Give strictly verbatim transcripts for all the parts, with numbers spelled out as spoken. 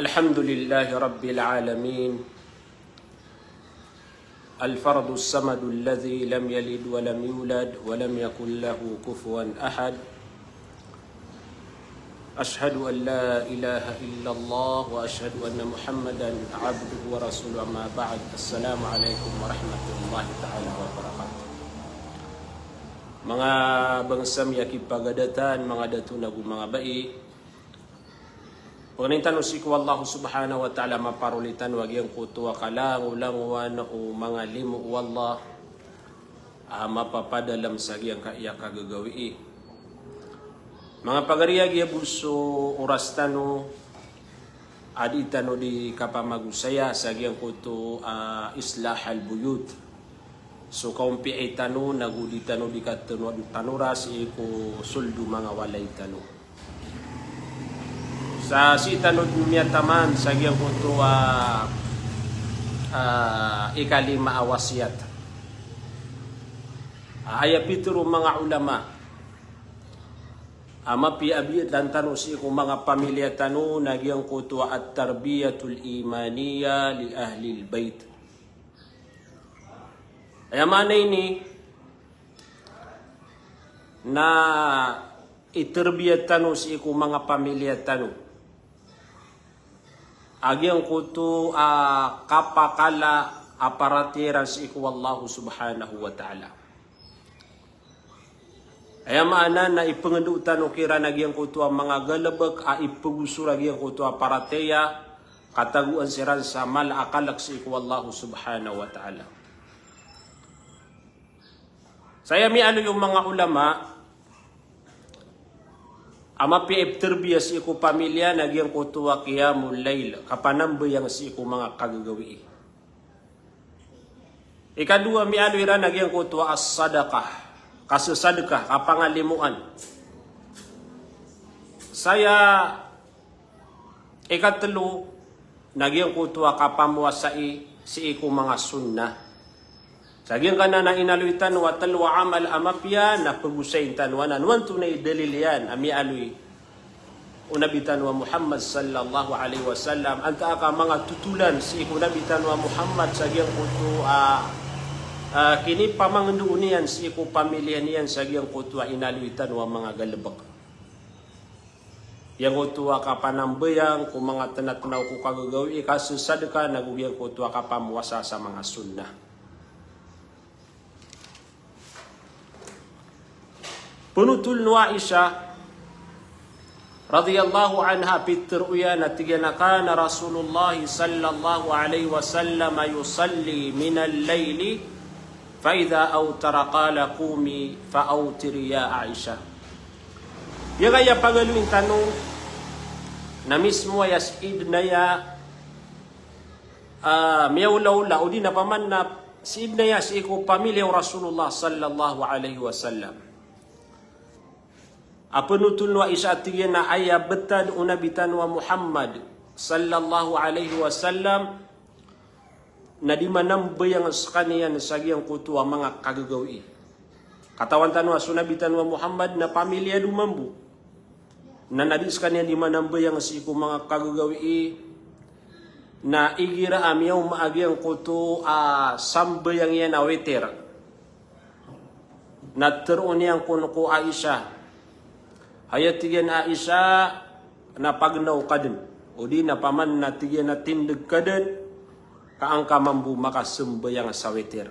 الحمد لله رب العالمين. الفرد الصمد الذي لم يلد ولم يولد ولم يكن له كفوا أحد. أشهد أن لا إله إلا الله وأشهد أن محمدا عبده ورسوله. أما بعد. السلام عليكم ورحمة الله تعالى وبركاته. Manga bangsa mi a kipagadatan, manga dato nago manga bai. Pangnin tano sii ko Allah subhanahu wa ta'ala a maparoli tano a giyangkoto a kalangolangowan o manga limo o Allah a mapapadalm sa giyangkaya kagagawii. Manga pagari, a giya bo so oras tano a di tano di kapamagosaya sa giyangkoto a islah al-buyut. So kaompii tano nago di tano di katano, tanora sii ko soled o manga walay tano. Sa sii tano miyataman sa giyangkoto a, a, ikalima a wasiyat. A, aya pitharo o manga ulama a mapiya a biyatan tano sii ko manga pamilya tano na giyangkoto a at-tarbiyatul imaniyah li ahlil bayt. Aya maana ini na itarbiya tano sii ko manga pamilya tano a giyangkoto a kapakala a paratiyaya iran sii ko Allah subhanahu wa ta'ala. Aya maana na ipngndao tano kiran a giyangkoto a manga galbk a ipagosor a giyangkoto a paratiyaya, katagoan siran sa mala a kalk sii ko Allah subhanahu wa ta'ala. Sa aya miyaaloy o manga ulama a mapiya i ptarbiya sii ko pamilya na giyangkoto a qiyamul layl, kapanambayang sii ko manga kagagawii. Ikadowa miyaaloy iran a giyangkoto a as-sadaqah, kasasadka, kapangalimoan. Sa aya ikatlo na giyangkoto a kapamowasai sii ko manga sunnah. Sa giyangkanan a inaloy tano a tlo a amal a mapiya na pagosayin tano anan. Antonaa i dalil iyan a miyaaloy o Nabi tano a Muhammad sallallahu alaihi wasallam, antaa ka manga totolan sii ko Nabi tano a Muhammad sa giyangkoto a, a, kinipamangndao niyan sii ko pamilya niyan sa giyangkoto a inaloy tano a manga galbk. Giyangkoto a kapanambayang ko manga tnatnaw ko kagagawii, kasasadka, nago giyangkoto a kapamowasa sa manga sunnah. Pnotholn o Aisha radhiyallahu anha, pitharo iyan a tig iyan a kana Rasulullah sallallahu alaihi wasallam yusalli minal layli fa idha awtara qala qumi fa awtiri ya Aisha. Aya kaya pagaloyin tano na mismo aya sii dn aya, ah, miyaolaola, odi na paman na sii dn aya sii ko pamilya o Rasulullah sallallahu alaihi wasallam. A pnotholn o Aisha a tig iyan a aya btad o Nabi tano a Muhammad sallallahu alaihi wasallam na di manambayang skaniyan sa giyangkoto a manga kagagawii. Katawan tano a so Nabi tano a Muhammad na pamilya dn mambo. Na, na di skaniyan di manambayang sii ko manga kagagawii, na igira a miyaoma a giyangkoto a sambayang iyan a witir, na tharoon iyan kon ko Aisha. Aya tig iyan a Aisha, na pagnaw ka dn. Odi na paman na tig iyan a tindg ka dn, ka angka mambo makasambayang sa witir.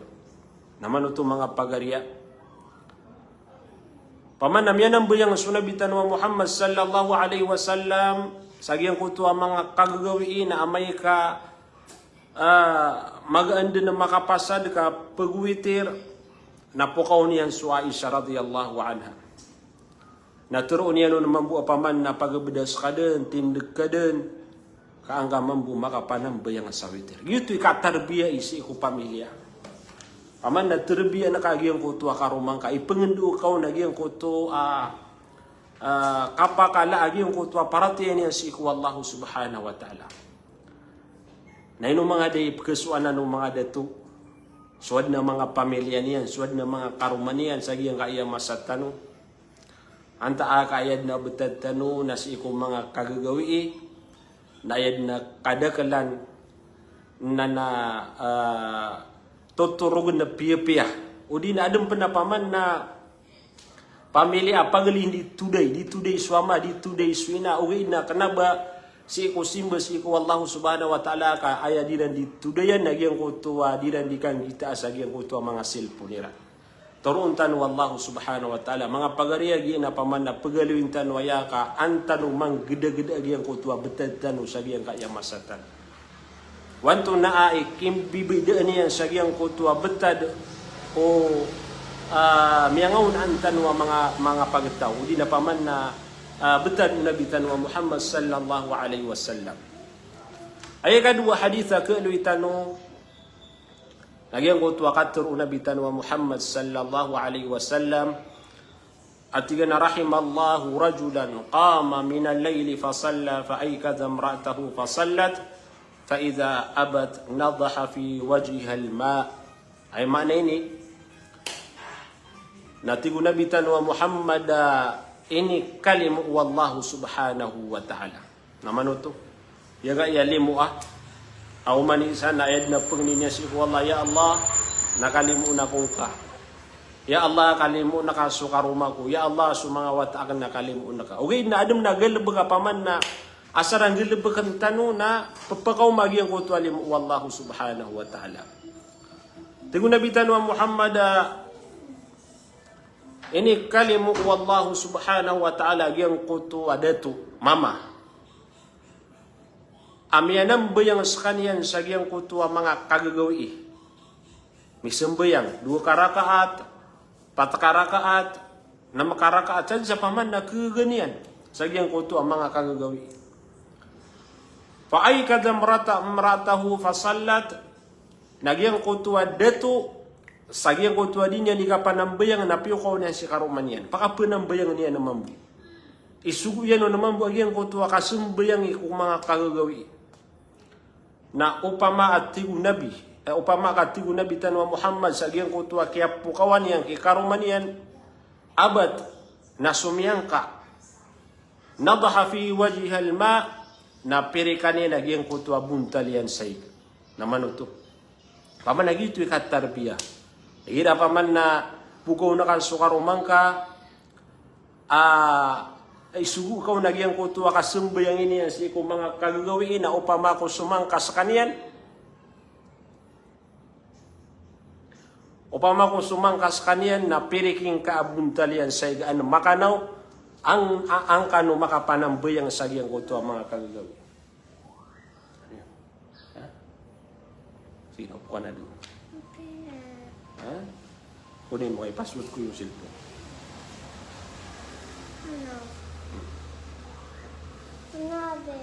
Na mano oto manga pagariya. Paman na miyanambayang so Nabi tano a Muhammad sallallahu alaihi wasallam sa giyangkoto a manga kagagawii na amay ka, ah, magaan dn a makapasad ka pagwitir, na pokaw niyan so Aisha radhiyallahu anha. Na tharoon iyan on mambo a paman na pagabda ska dn, tindg ka dn, ka angka mambo makapanambayang sa witir. Giyoto i katarbiyai sii ko pamilya. Paman na tarbiyaan ka a giyangkoto a karoma ngka, ipngndao ka on a giyangkoto a, ah, kapakala a giyangkoto a paratiyaya niyan sii ko Allah subhanahu wa ta'ala. Na ino manga da i pkhasowa anan o manga dato, so adn a manga pamilya niyan, so adn a manga karoma niyan sa giyangkaya masa tano. Antaa ka aya dn a btad tano na sii ko manga kagagawii, Na aya dn a kadaklan na, na, ah, totorogen a piyapiya. O di na adn pn a paman na pamili a pagli di today, di today so ama, di today so ina, ogaid na kna ba sii ko simba sii ko Allah subhanahu wa ta'ala ka aya di ran di todayan na giyangkoto a di ran di kanggitaa sa giyangkoto a manga cellphone iran. Toroon tano o Allah subhanahu wa ta'ala, manga pagari, a giya na paman na pagaloyin tano aya ka an tano manggdagda a giyangkoto a btad tano sa giyangkaya masa tano. Wanto na a ikimbibaydaan iyan sa giyangkoto a btad o, ah, miyangaonaan tano a manga, manga pagtaw, o di na paman na, ah, btad o Nabi tano a Muhammad sallallahu alaihi wasallam. Aya kadowa hadith a kaaloy tano, na giyangkoto a katharo o Nabi tano a Muhammad sallallahu alaihi wasallam, a tig iyan a, "Rahimallahu rajulan qama minal layli fasalla fa ayqadha imra'atahu fasallat, fa idha abat nadaha fi wajhihal ma." Aya maana ini, na tig o Nabi tano a Muhammad, ah, inikalimo o Allah subhanahu wa ta'ala. Na mano oto? Aya ka aya limo a, a oman i isa na aya dn a pangni niyan sii ko Allah, "Ya Allah, na kalimoon ako ngka. Ya Allah, kalimoon ka so karoma ko. Ya Allah, so manga wata akn na kalimoon ka." Ogaid na adn a galbk a paman na asar a nggalbkn tano na pphakaoma giyangkoto a limo o Allah subhanahu wa ta'ala. Tig o Nabi tano a Muhammad, ah, inikalimo o Allah subhanahu wa ta'ala giyangkoto a dato, mama, a miyanambayang skaniyan sa giyangkoto a manga kagagawii. Misambayang dowa ka rakaat, pat ka rakaat, nam ka rakaat, sadn sa paman na kagaga niyan sa giyangkoto a manga kagagawii. Fa ayqadha imra'ata-, imra'atahu fasallat, na giyangkoto a dato, sa giyangkoto a di niyan di kapanambayang na piyokaw niyan si karoma niyan. Pakapanambayang iyan mambo. Isogo iyan on mambo a giyangkoto a kasambayang i ko manga kagagawii. Na opama a tig o Nabi, eh, opama ka tig o Nabi tano a Muhammad sa giyangkoto a kiyapokawan iyan ki karoma niyan, abat, na somiyangka, nadaha fi wajhihal ma, na pirikan iyan a giyangkoto a bontal iyan sa ig. Na mano oto? Paman a giyoto i katarbiya. Igira paman na pokaw ngka so karoma ngka, a, isogo ka on a giyangkoto a kasambayang iyan sii ko manga kagagawii na opama ko somangka skaniyan, opama ko somangka skaniyan na piriki ngka a bontal iyan sa ig an makanaw, an, a, an kano makapanambayang sa giyangkoto a manga kagagawii. Ha? Sige, upo ka na doon. Okay na. Ha? Kunin mo, i-password ko yung cellphone. Ano? Ano, be?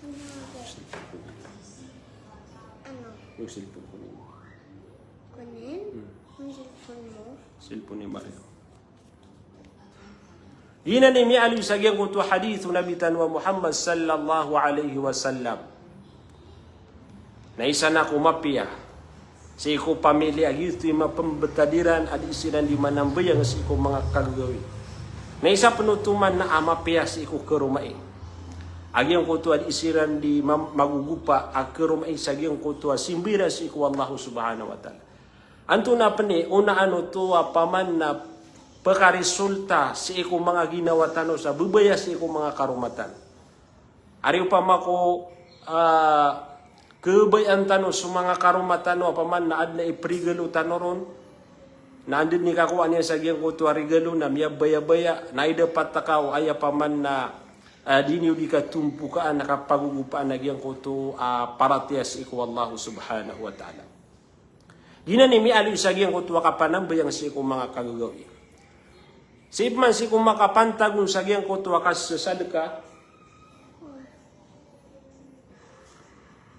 Ano, be? Cellphone ko na. Ano? Yung cellphone ko na. Kunin? Hmm. Yung cellphone mo? Cellphone ni Mario. Giyanan i miyaaloy sa giyangkoto a hadith o Nabi tano a Muhammad sallallahu alaihi wasallam. Na isa na ko mapiya sii ko pamilya a giyoto i mapmbtad iran a dii siran di manambayang sii ko manga kagagawii. Na isa pn oto man na a mapiya sii ko karomai a giyangkoto a dii siran di mam-, magogopa a karomai sa giyangkoto a simba iran sii ko Allah subhanahu wa ta'ala. Antonaa pn i onaan oto a paman na pkarisulta sii ko manga ginawa tano sa babaya sii ko manga karoma tano? Ari opama ko, ah, kabayaan tano so manga karoma tano a paman na adn a iprigalo tano ron, na anda dn i kakowaan iyan sa giyangkoto a rigalo na miyabayabaya, na ida pat ka o aya paman na, ah, di niyo di katompokaan na kapagogopaan a giyangkoto a paratiyaya sii ko Allah subhanahu wa ta'ala. Giyanan i miyaaloy sa giyangkoto a kapanambayang sii ko manga kagagawii. Sii pman sii ko makapantag on sa giyangkoto a kasasadka.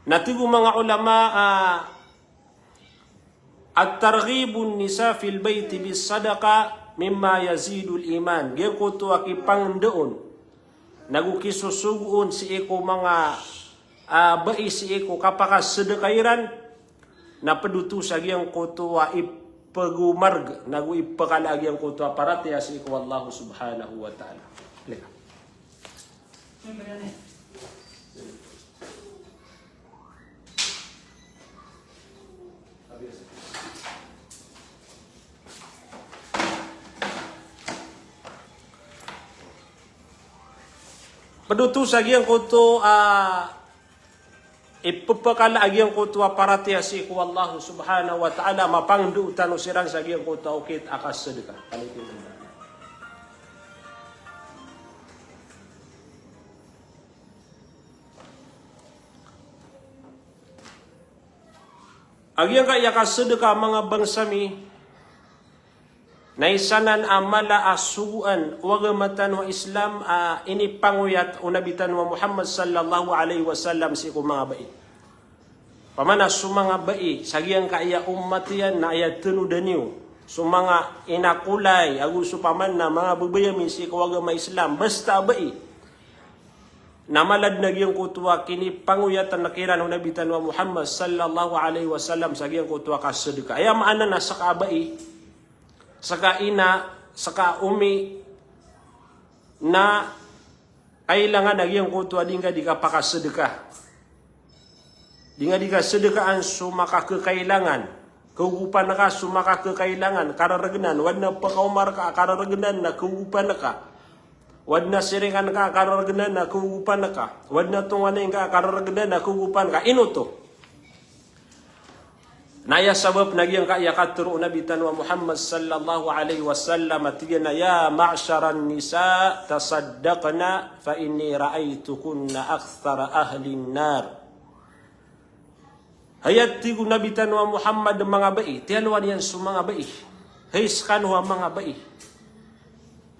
Na tig o manga ulama, ah, at-targhibun nisa fil bayti bis sadaqa mimma yazidul iman. Giyangkoto a kipangndao on nago kisosogo on sii ko manga, ah, bai sii ko kapakasadka iran, na pd oto sa giyangkoto a ipgomarg nago ipkala a giyangkoto a paratiyaya sii ko Allah subhanahu wa ta'ala. Lika. Pd oto sa giyangkoto a ipphakala a giyangkoto a paratiyaya sii ko Allah subhanahu wa ta'ala, mapangndao tano siran sa giyangkoto a okit a kasadka. A giyangkaya kasadka, manga bangsa mi, na isa nan a mala a sogoan o agama tano a Islam a inipangoyat o Nabi tano a Muhammad sallallahu alaihi wasallam sii ko manga bai. Pamana so manga bai sa giyangkaya ummat iyan na aya tanodan iyo so manga inakolay ago so pamana manga babay ami sii ko agama Islam, basta a bai. Na mala dn a giyangkoto a kinipangoyatan kiran o Nabi tano a Muhammad sallallahu alaihi wasallam sa giyangkoto a kasadka. Aya maana na ska a bai, ska a ina, ska a omi, na kailangan a giyangkoto a di ngka di kapakasadka. Di ngka di kasadkaan so makakakailangan. Kaogopan ka so makakakailangan, kararagnan, o adn a pkaoma rka a kararagnan na kaogopan ka. O adn a siringan ka a kararagnan na kaogopan ka. O adn a tonganay ngka a kararagnan na kaogopan ka. Ino oto? Na aya sabap na giyangkaya katharo o Nabi tano a Muhammad sallallahu alaihi wasallam a tig iyan a, "Ya ma'sharan nisa, tasaddaqna, fa inni ra'aytukunna akthara ahlin nar." Hay, a tig o Nabi tano a Muhammad, manga bai, tiyalowan iyan so manga bai. Hay skano a manga bai.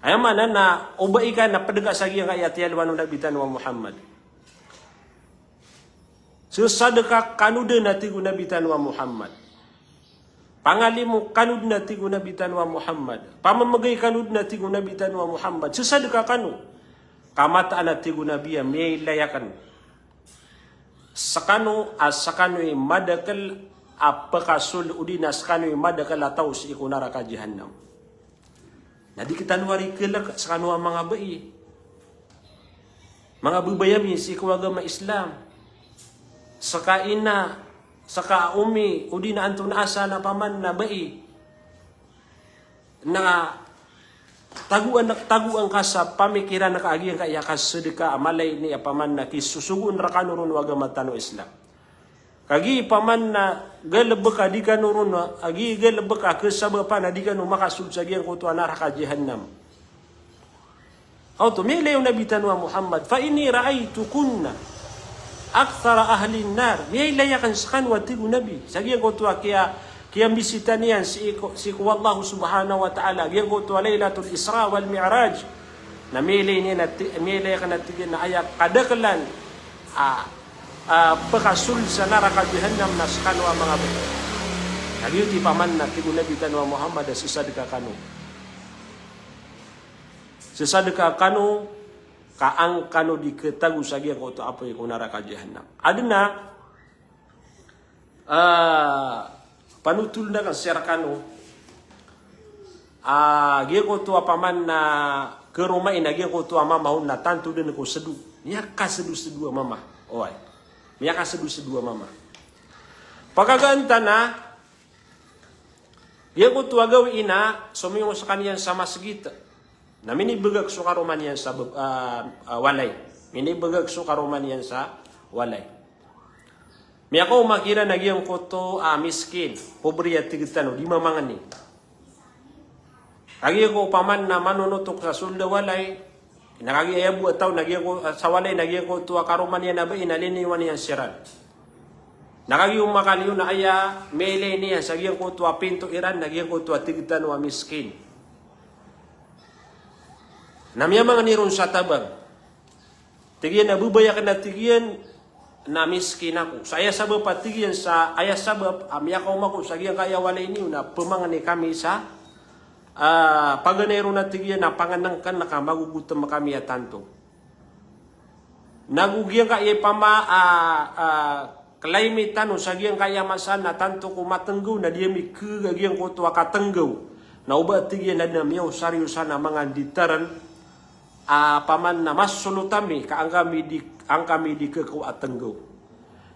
Aya maana na o bai ka na pd ka sa giyangkaya tiyalowan o Nabi tano a Muhammad. Sasadka kano dn, a tig o Nabi tano a Muhammad. Pangalimo kano dn, a tig o Nabi tano a Muhammad. Pamamgay kano dn, a tig o Nabi tano a Muhammad. Sasadka kano. Ka mataan, a tig o Nabi, a miyailay akn skano a skano i madakl a pkasold odi na skano i madakl a taw sii ko naraka jahannam. Na di kitano ari kalk skano a manga bai, manga babay ami sii ko agama Islam. Ska ina, ska omi, odi na antonaa sa na paman na bai. Na tagoan, tagoan ka sa pamikiran ka a giyangkaya kasadka a mala ini a paman na kisosogoon rkano ron o agama tano Islam. Kagiya paman na galbk a di kano ron, a giya galbk a kasabapan a di kano makasold sa giyangkoto a naraka jahannam. Oto, miyailay o Nabi tano a Muhammad, "Fa inni ra'aytukunna akthara ahlin nar." Miyailay akn skano, a tig o Nabi, sa giyangkoto a kiya, kiyambisita niyan sii ko, sii ko Allah subhanahu wa ta'ala, giyangkoto a Laylatul Isra wal Mi'raj. Na miyailay niyan a ti-, miyailay akn a tig iyan a aya kadaklan a, a, pkasold sa naraka jahannam na skano a manga bai. Na giyoto i paman na tig o Nabi tano a Muhammad a sasadka kano. Sasadka kano, ka an kano di khatago sa giyangkoto a apoy ko naraka jahannam. Adn a, ah, panotol na kan sii rkano. Ah, giyangkoto a paman na karoma i na giyangkoto a mama on na tanto dn ko sdo. Miyakasdo-sdo a mama. Oway. Miyakasdo-sdo a mama. Pakagaan ta na, giyangkoto a gawii na somiyong skaniyan sa masgit. Na minibagak so karoma niyan sa bab-, ah, ah, walay. Minibagak so karoma niyan sa walay. Miyakaoma kiran a giyangkoto a miskin, pobre a tig tano, di mamangni. Kagiya ko paman na manonotok sa sold a walay, na kagiya aya bo a taw na giyangko-, sa walay na giyangkoto a karoma niyan a bai na liniwan iyan siran. Na kagiya o makaliyo na aya miyailay niyan sa giyangkoto a pinto iran na giyangkoto a tig tano a miskin. Na miyamangni ron sa tabang. Tig iyan a babay akn a tig iyan na miskin ako. Sa aya sabap a tig iyan sa, aya sabap a miyakaoma ako sa giyangkaya walay niyo na pmangni kami sa, ah, paganay ron a tig iyan a pangnngkn ka magogotom kami a tanto. Nago giyangkaya pama, ah, ah, claim tano sa giyangkaya masa na tanto ko matnggaw na di ami khaga giyangkoto a katnggaw. Na oba tig iyan a adn a miyaosariyo san a manga nditaran a paman na masolot ami ka an kami di, an kami di khakaw a tnggaw.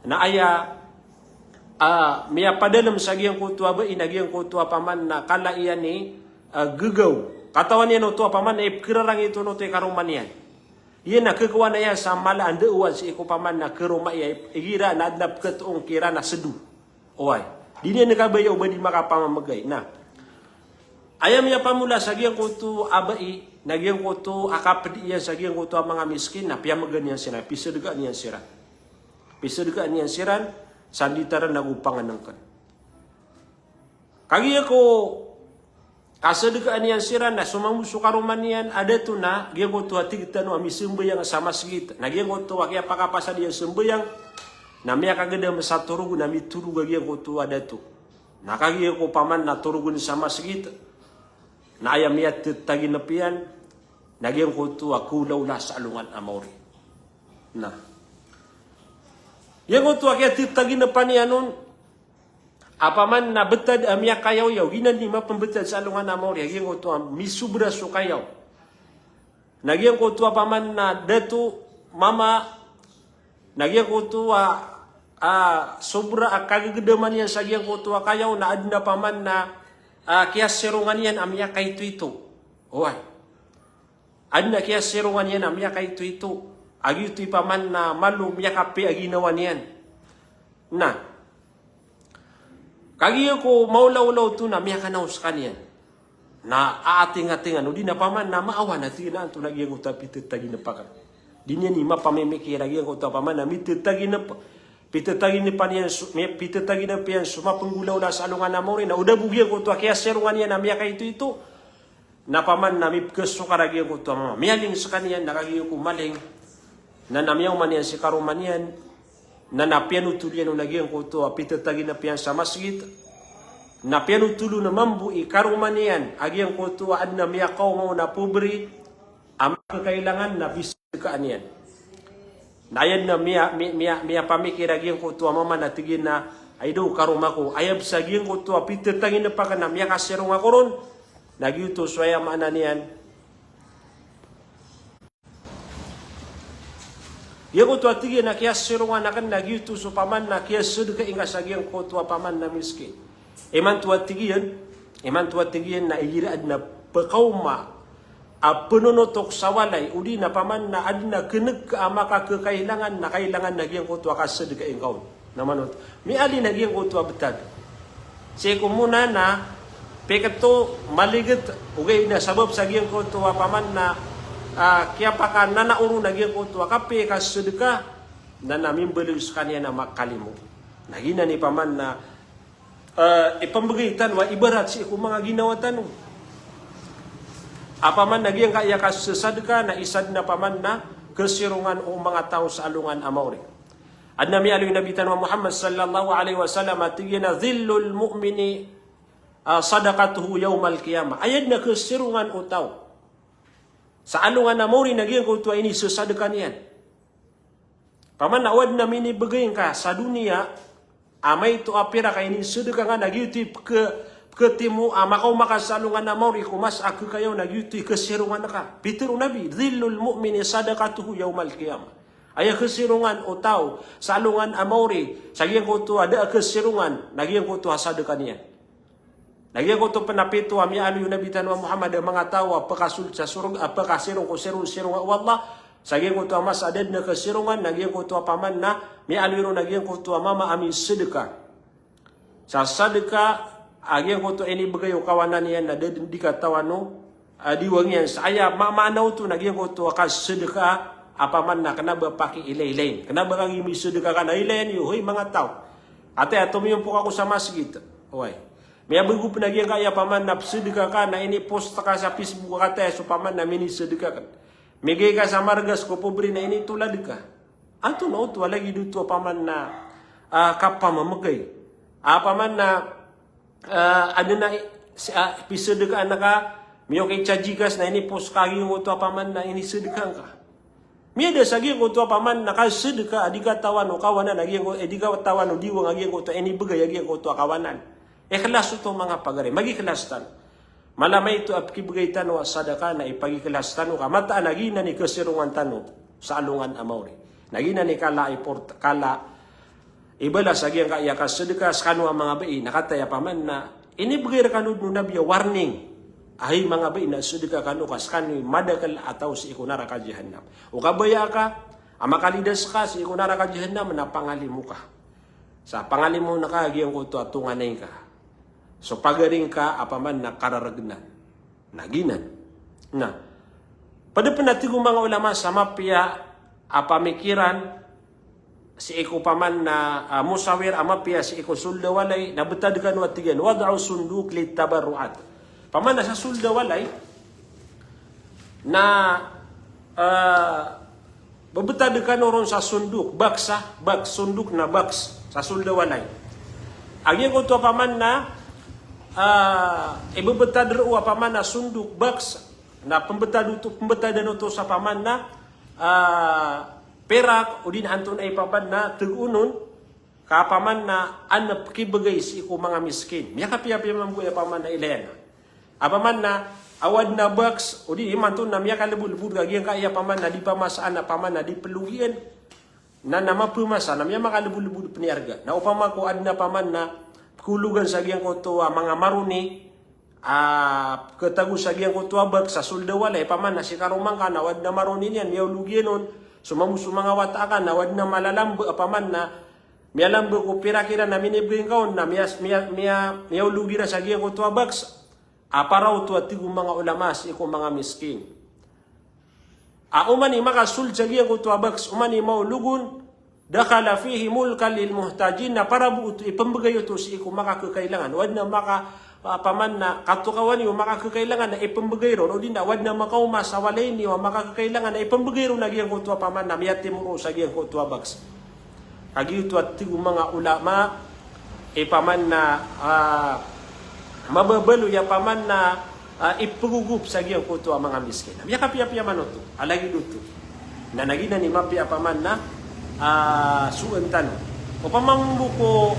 Na aya, ah, miyapadalm sa giyangkoto a bai na giyangkoto a paman na kala iyan i, ah, gagaw. Katawan iyan oto a paman na ipkhararangiton oto i karoma niyan. Iyan na kekawan iyan sa mala a ndaowan sii ko paman na karoma iyan, igira na adn a peketoong kiran a sedo. Oway. Di niyan kabaya o ba di makapamamegay. Na aya miyapamola sa giyangkoto a bai, na giyangkoto a kapedi iyan sa giyangkoto a manga miskin, na piyamegan iyan siran, pisedkaan iyan siran. Pisedkaan iyan siran, sa nditaren ago pangenengken. Kagiya ko kasedekaan iyan siran na so mambo so karoma niyan a dato na giyangkoto a tig tano a misembayang sa masgit. Na giyangkoto a kiyapakapasad iyan sembayang na miyakagedam sa torog na mitorog a giyangkoto a dato. Na kagiya ko paman na torogen sa masgit, na aya miyatetagin iyan na giyangkoto a kolaola sa alongan a maori. Na giyangkoto a kiyatetagin iyan on, a paman na betad a miyakayaw-yaw, giyanan i mapembetad sa alongan a maori, a giyangkoto a misobra so kayaw. Na giyangkoto a paman na dato, mama, na giyangkoto a, a, sobra a kagegedaman iyan sa giyangkoto a kayaw, na aden a paman na, a, kiyasirongan iyan a miyakaito-ito. Oway. Aden a kiyasirongan iyan a miyakaito-ito. A giyoto i paman na malo miyakapiya a ginawa niyan. Na kagiya ko maolaola oto na miyakanaw sekaniyan. Na aatengatengan, odi na paman na maawa na tig iyan a antonaa giyangkoto a pitetaginep aken. Di niyan i mapamimikir a giyangkoto a paman na mitetaginep, pitetaginep iyan so, mi-, pitetaginep iyan so mapenggolaola sa alongan a maori, na o da bo giyangkoto a kiyasirongan iyan a miyakaito-ito. Na paman na mipekesokar a giyangkoto a mama. Miyaling sekaniyan na kagiya ko maling. Na, na miyaoma niyan si karoma niyan. Na, na piyanotol iyan on a giyangkoto a pitetaginep iyan sa masgit. Na piyanotol on mambo i karoma niyan a giyangkoto a aden a miyakaoma on a pobri a makakailangan na bis- dekaan iyan. Na aya den a miya, mi-, miya, miyapamikir a giyangkoto a mama na tig iyan a, ay daw karoma ko, aya bes a giyangkoto a pitetaginep aken a miyakasirong ako ron, na giyoto so aya maana niyan. Giyangkoto a tig iyan a kiyasirongan aken na giyoto so paman na kiyasedeka ingka sa giyangkoto a paman na miskin. Imanto a tig iyan, imanto a tig iyan na igira aden a pekaoma a penonotok sa walay, odi na paman na aden a keneg a makakekailangan na kailangan na giyangkoto a kasedeka ingka on. Na manoto. Miyaaloy na giyangkoto a betad. Sii ko mona na piketo maliget, ogaid na sabap sa giyangkoto a paman na, ah, kiyapakananao ron a giyangkoto a kapiya i kasedeka, na, na mimbaloy sekaniyan a makalimo. Na giyanan i paman na Eh, ipembegay tano a ibarat sii ko manga ginawa tano. Apaman na giyangkaya kasesadka na isa den apaman na kesirongan o manga taw sa alongan a maori. Aden a miyaaloy o Nabi tano a Muhammad sallallahu alaihi wasallam a tig iyan a, "Dhillul mu'mini, ah, sadaqatuhu yawmal qiyamah." Aya den a kesirongan o taw sa alongan a maori na giyangkoto a inisesadka niyan. Paman na o aden a minibegay ngka sa doniya a maito a pirak a inisedka ngka na giyoto i peke-, peketimo a makaoma ka sa alongan a maori ko masa a kekayaw na giyoto i kesirongan ka. Pitharo o Nabi, "Dhillul mu'mini sadaqatuhu yawmal qiyamah." Aya kesirongan o taw sa alongan a maori sa giyangkoto a da a kesirongan na giyangkoto a sadka niyan. Na giyangkoto pen a pito a miyaaloy o Nabi tano a Muhammad a manga taw a pekasold sa sorga, a pekasirong ko sirong-sirong o Allah. Sa giyangkoto a masa a da den a kesirongan, na giyangkoto apaman na miyaaloy ron a giyangkoto a mama a misedka. Sa sadka a giyangkoto a inibegay o kawanan iyan na da den di katawan o, ah, diwang iyan. Sa aya ma-, maana oto na giyangkoto a kasedka apaman na kena ba pakiilaylayin. Kena ba kagiya misedka ka na ilayan iyo, hoy manga taw. Ati a tomiyompok ako sa masgit. Oway. Miyabego pen a giyangkaya apaman na pesedka ka na inipost ka sa Facebook a kataya so apaman na minisedka ka. Migay ka sa margas ko pobre na initolad ka. Antonaa oto a lagid oto apaman na, ah, kapamamegay. Apaman na, ah, aden a i-, si-, ah, pisedkaan ka, miyoki sa Gcash na inipost ka giyangkoto apaman na inisedka ngka. Miyada sa giyangkoto apaman na kasedka a di katawan o kawanan a giyangko-, eh, di katawan o diwang a giyangkoto a inibegay a giyangkoto a kawanan. Ikhlas oto manga pagari, magikhlas tano. Mala maito a pekibegay tano a sadka na ipagikhlas tano ka mataan a giyanan i kesirongan tano sa alongan a maori. Na giyanan i kala i port-, kala i balas a giyangkaya kasedka sekano a manga bai na kataya apaman na inibegay rekano den o Nabi a warning. Hay manga bai, na sedeka kano ka sekaniyo i madakel a taw sii ko naraka jahannam. O kabaya ka a makalidas ka sii ko naraka jahannam na pangalimo ka. Sa pangalimo na ka, giyangkoto a tonganay ka so pagaring ka a paman na kararegnan. Na giyanan. Na ped pen a tig o manga ulama sa mapiya a pamikiran sii ko paman na, ah, musawir a mapiya sii ko sold a walay, na betad kano a tig iyan, wad'u sunduq lit tabarru'at. Paman na sa sold a walay na, ah, bebetad kano ron sa sunduk, box, ah, box, sunduk na box sa sold a walay. A giyangkoto a paman na, ah, ibebetad roo a paman na sunduk, box, na pembetad oto, pembetadan oto sa paman na, ah, perak, odi na antonaa i paman na tegoon on, ka paman na an pekibegay sii ko manga miskin. Miyakapiyapiya mambo aya paman na ilaya na. A paman na awa den a box, odi imanto na miyakalebodlebod ka giyangkaya paman na di pamasaan a paman na di pelogian. Na, na mapemasa, na miyamakalebodlebod pen i arga. Na opama ko aden a paman na pekologan sa giyangkoto a manga maroni, a, ketago sa giyangkoto a box sa sold a walay, paman na si karoma ngka na awa den a maroni niyan, miyaologian on so mambo so manga wata aken, na awa den a malalambe a paman na miyalambe ko perak iran na minibegay ngka on, na miya, miya, miya, miyaologi iran sa giyangkoto a box. A para oto a tig o manga ulama sii ko manga miskin. A oman i makasold sa giyangkoto a box, oman i maolog on, dakhala fihi mulkan lil muhtajin, na para bo oto ipembegay oto sii ko makakekailangan. Aden a maka, a, paman na katokawan iyo makakekailangan na ipembegay ron, odi na aden a makaoma sa walay niyo a makakekailangan na ipembegay ron a giyangkoto a paman na miyatimoro sa giyangkoto a box. Kagiya oto a tig o manga ulama, i paman na, ah, mababaloy a paman na, ah, ipegogop sa giyangkoto a manga miskin. Miyakapiyapiya man oto a lagid oto. Na giyanan i mapiya a paman na, ah, soen tano. Opama mambo ko,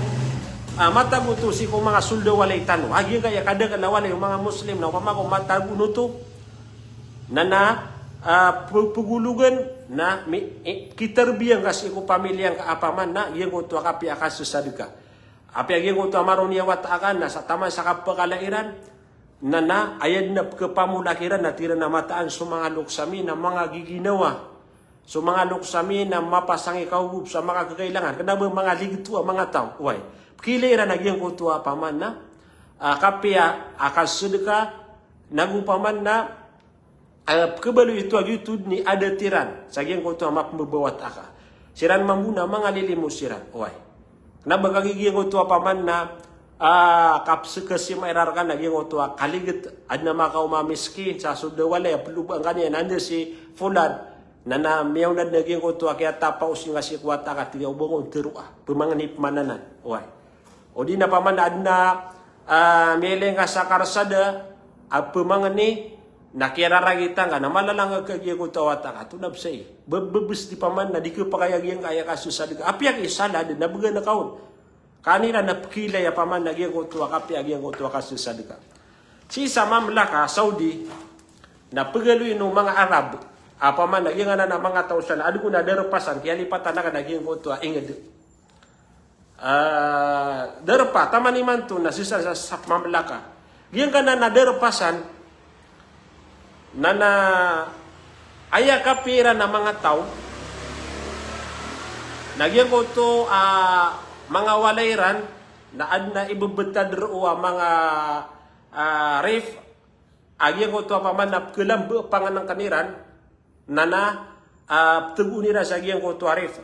ah, matago oto sii ko manga sold a walay tano. A giyangkaya kadakel a walay o manga Muslim na opama ko matago oto, na, na, ah, pe-, pegologen, na mi, i, kitarbiya ngka sii ko pamilya ngka a paman na giyangkoto a kapiya a kasesadeka. Apiya giyangkoto a maroni a wata aken na sa taman sa kapekala iran, na, na aya den a pekepamolak iran na tig iran a mataan so manga loks ami na manga giginawa, so manga loks ami na mapasang i kaogop sa makakekailangan. Kena ba manga ligeto a manga taw. Oway. Pekilay iran a giyangkoto a paman na, ah, kapiya a kasesadeka, nago paman na, ah, pekebaloy oto a giyoto den i adat iran sa giyangkoto a mapembebawat aka. Siran mambo na manga lilimo siran. Oway. Kena ba kagiya giyangkoto a paman na, ah, kapsekesima iran reka na giyangkoto a kaliget, aden a makaoma a miskin sa sold a walay a pelobaan ka niyan, anda si Fulan, na, na miyaona den a giyangkoto a kiyatapa o singa sii ko wata aka, tig iyan o ba ngka on teroa, pemangeni pemananan. Oway. Odi na paman na aden a, ah, miyailay ngka sa karsada a pemangeni, na kiyararangita ngka, na malalangag ka giyangkoto a wata aka, tonaa bes ai. Be-, bebes di paman na di kepakay a giyangkaya kasesadeka. Apiya ki sala den na began ka on. Ka an iran na pekilay a paman na giyangkoto a kapiya a giyangkoto a kasesadeka. Sii sa mamlaka Saudi, na pegaloyin o manga Arab a paman na giyangkanan a manga taw san, aden kon a darpa san, kiyalipatan aken a giyangkoto a inged. Ah, darpa, taman imanto na sii sa, sa, sa mamlaka. Giyangkanan a darpa san, na, na aya kapiya iran a manga taw, na giyangkoto a manga walay iran, na aden a ibebetad roo a manga, ah, ref, a giyangkoto a paman na pekelambe a pangenengken iran, na, na, ah, tegoon iran sa giyangkoto a ref.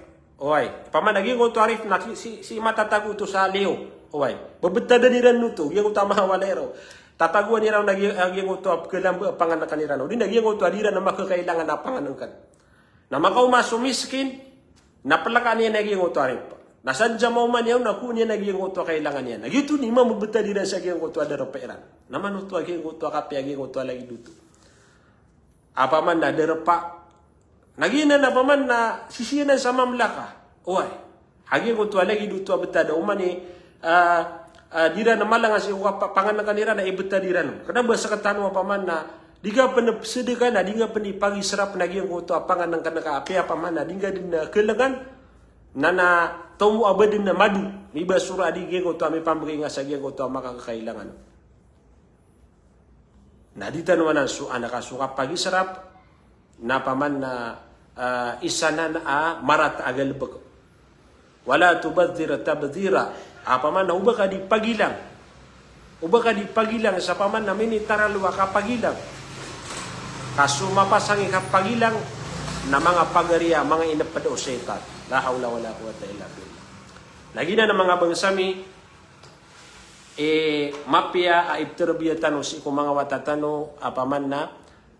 Oway. Paman a giyangkoto a ref na si, si, si matatago oto sa liyo. Oway. Bebetadan iran oto, giyangkoto a manga walay roo. Tatagoan iran a giy-, a giyangkoto a pekelambe a pangenengken iran. Odi na giyangkoto a di iran a makekailangan a pangenengken. Na makaoma so miskin, na pelekaan iyan a giyangkoto a ref. Na sadn sa maoma niyan on na koon iyan a giyangkoto a kailangan iyan. Na giyoto i mamebetad iran sa giyangkoto a darpa iran. Na manoto a giyangkoto a kapiya a giyangkoto a lagid oto a paman na darpa. Na giyanan a paman na sisiyanan sa mamlaka. Oway. A giyangkoto a lagid oto a betad a oman i, ah, ah, di iran a malangas i oka pa-, pangenengken iran na ibetad iran. Kena ba sekatano a paman na di ka pen pesedeka na di ka pen ipagisrap na giyangkoto a pangenengken ka apiya a paman na di ngka den a kelengan. Na, na tomo a ba den a mado. Miba sora a di giyangkoto a mipambegay ngka sa giyangkoto a makakekailangan. Na di tano anan so anak a so kapagisrap, na paman na, ah, isa nan a marata a galbk. Wala tubadhdhir tabdhira. A paman na oba ka di pagilang. Oba ka di pagilang sa paman na minitaralo a kapagilang. Ka so mapasang i kapagilang na manga pagari a manga inpd o shaytan. La hawla wala quwwata illa billah. Lagid anan manga bangsa mi, i mapiya a iptarbiya tano sii ko manga wata tano a paman na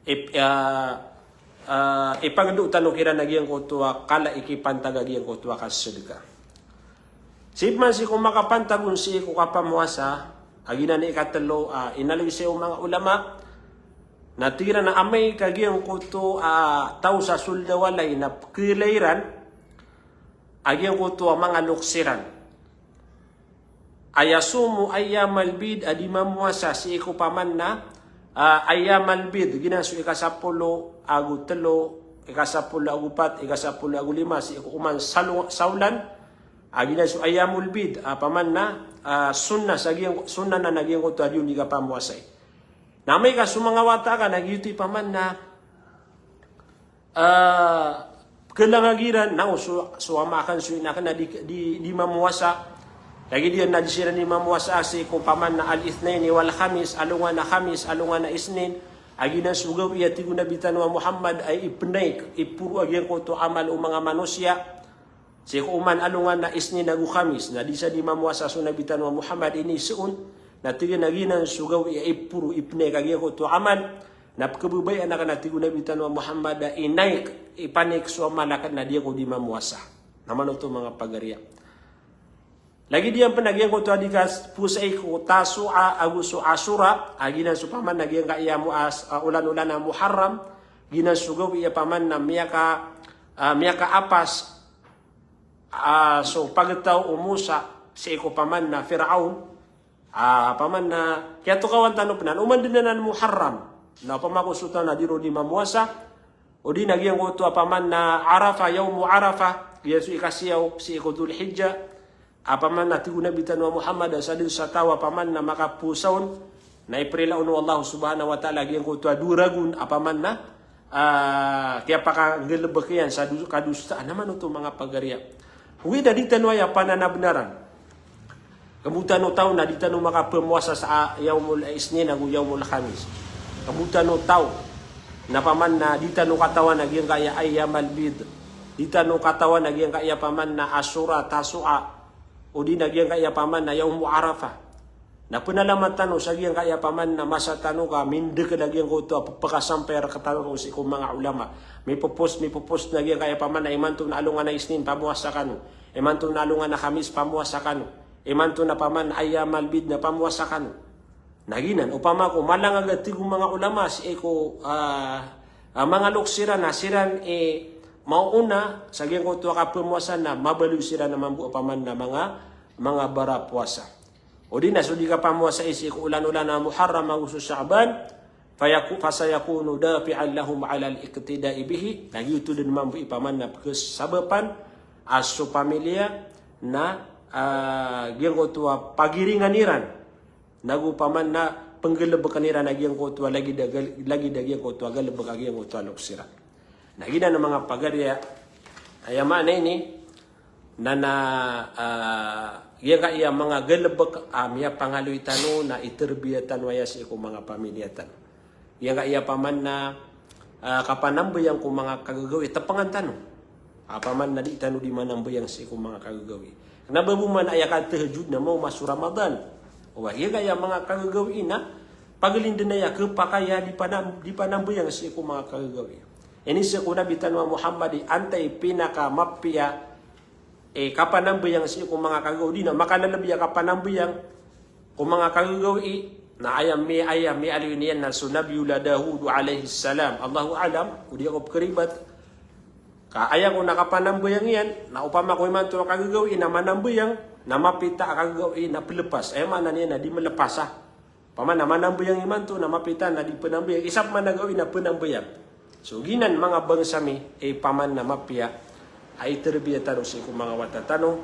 ip-, ah, ah, ipagdo tano kiran a giyangkoto a kala i kipantag a giyangkoto a kasadka. Sii pman sii ko makapantag on sii ko kapamowasa, a giyanan i ikatlo a inaloy sii o manga ulama, na tig iran a amay ka giyangkoto a taw sa sold a walay na pkhailay ran a giyangkoto a manga loks iran. An yasumu ayyamal bid, a di mamowasa sii ko paman na, ah, ayyamal bid, giyanan so ikasapolo ago tlo, ikasapolo ago pat, ikasapolo ago lima, sii ko oman salo-, sawlan, a giyanan so ayyamul bid, a paman na, ah, sunnah sa giyang-, sunnah nan a giyangkoto a di on di kapamowasai. Na amay ka so manga wata ka na giyoto i paman na, ah, pkhalangag iran, na o so, so ama akn, so ina akn na di, di, di mamowasa. Lagid iyan na di siran di mamowasa sii ko paman na al-ithnaini wal khamis, alongan a khamis, alongan a isnin. A giyanan so gawii a tig o Nabi tano a Muhammad a ipnaik, iporo a giyangkoto a amal o manga manosiya. Sii ko oman alongan a isnin ago khamis, na di siran di mamowasa so Nabi tano a Muhammad, iniiza on, na tig iyan a giyanan so gawii a iporo, ipnaik a giyangkoto a amal. Na pkhababayaan akn a tig o Nabi tano a Muhammad a inaik, ipanaik so amal akn na di ako di mamowasa. Na manoto manga pagariya. Lagid iyan pn a giyangkoto a di kapowasai ko Tasu'a ago so Ashura, a giyanan so paman na giyangkaya mo as-, ah, olan-olan a Muharram, giyanan so gawii a paman na miyaka, ah, miyakaapas, ah, so pagtaw o Musa sii ko paman na Fir'aun, ah, paman na kiyatokawan tano pn anan, oman dn anan Muharram. Na opama ko so taw na di ron di mamowasa, odi na giyangkoto a paman na Arafah, yawmu Arafah, giya so ikasiyaw sii ko Dhul Hijjah, a paman na tig o Nabi tano a Muhammad a sadn sa taw a paman na makapowasa on, na iprila on o Allah subhanahu wa ta'ala giyangkoto a dowa ragon a paman na, ah, kiyapakanggalbk iyan sa do-, kadosaan. Na manoto manga pagariya. Ogaid na di tano aya pananabnaran. Kambotano taw na di tano makapamowasa sa, ah, yawmul isnin ago yawmul khamis. Kambotano taw na paman na di tano katawan a giyangkaya ayyamal bid. Di tano katawan a giyangkaya paman na Ashura, Tasu'a. Odi na giyangkaya paman na yawmu Arafah. Na pnalamat tano sa giyangkaya paman na masa tano ka mindkl a giyangkoto a pphakasampay rktano sii ko manga ulama. Mipopost, mipopost na giyangkaya paman na imanto na alongan a isnin, pamowasa kano. Imanto na alongan a khamis, pamowasa kano. Imanto na paman ayyamal bid na pamowasa kano. Na giyanan, opama ko malangag a tig o manga ulama sii ko, ah, ah, manga loks iran na siran i maona sa giyangkoto a kapamowasa na mabaloy siran a mambo a paman na manga, manga barapowasa. Odi na so di kapamowasai sii ko olan-olan a Muharram ago so Sha'ban, fayaku-, fasayakunu dafi'an lahum 'alal iqtida'i bihi. Na giyoto dn mambo i paman na pkhasabapan a so pamilya na, ah, giyangkoto a pagiringan iran. Nago paman na pnggalbkn iran a giyangkoto a lagid a gal-, lagid a giyangkoto a galbk a giyangkoto a loks iran. Na giyanan manga pagariya, aya maana ini, na, na, ah, giyangkaya manga galbk a miyapangaloy tano na itarbiya tano aya sii ko manga pamilya tano. Giyangkaya paman na, ah, kapanambayang ko manga kagagawii, tpngan tano. A paman na di tano di manambayang sii ko manga kagagawii. Kna ba bo man aya katahajjud na maoma so Ramadan. Oway, giyangkaya manga kagagawii na paglindn aya, khapakay a di panam-, di panambayang sii ko manga kagagawii. Iniiza ko Nabi tano a Muhammad i antaa i pinakamapiya i kapanambayang sii ko manga kagagawii, odi na makalalbi a kapanambayang ko manga kagagawii, na aya mi-, aya miyaaloy niyan na so Nabiyullah Dawud alayhis salam. Allahu a'lam, ko di ako pkharibat. Ka aya ko na kapanambayang iyan, na opama ko imanto a kagagawii na manambayang, na mapita a kagagawii na plpas. Aya maana niyan na di mlpas a. Opama na manambayang imanto na mapita na di pnambayang. Isa pman a gawii na pnambayang. So giyanan manga bangsa mi, i paman na mapiya a itarbiya tano sii ko manga wata tano,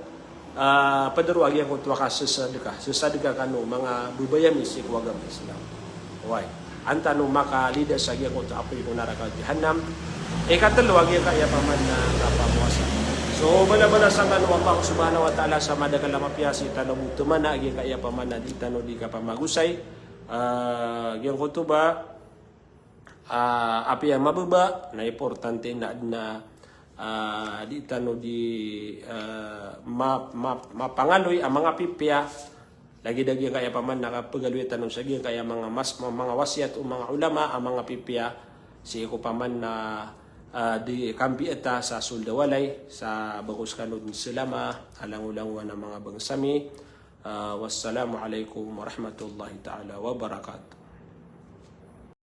ah, pd ron a giyangkoto a kasasadka. Sasadka kano manga babaya mi sii ko agama Islam. Oway. an tano makalida sa giyangkoto a apoy ko naraka jahannam. Ikatelo a giyangkaya paman na kapamowasa. So, balabalasan kano o Allah subhanahu wa ta'ala sa madakl a mapiya sii tano bo tomana a giyangkaya paman na di tano di kapamagosay. Ah, giyangkoto ba, ah, apiya mababa, na importante na, na, ah, di tano di, ah, ma-, ma-, mapangaloy a manga pipiya. Lagid a giyangkaya paman na kapagaloy tano sa giyangkaya manga mas-, manga wasiyat o manga ulama a manga pipiya. Sii ko paman na, ah, di kambiya ta sa sold a walay, sa bagos kano den selama a langolangowan a manga bangsa mi. Ah, wassalamu alaikum warahmatullahi ta'ala wabarakatuh.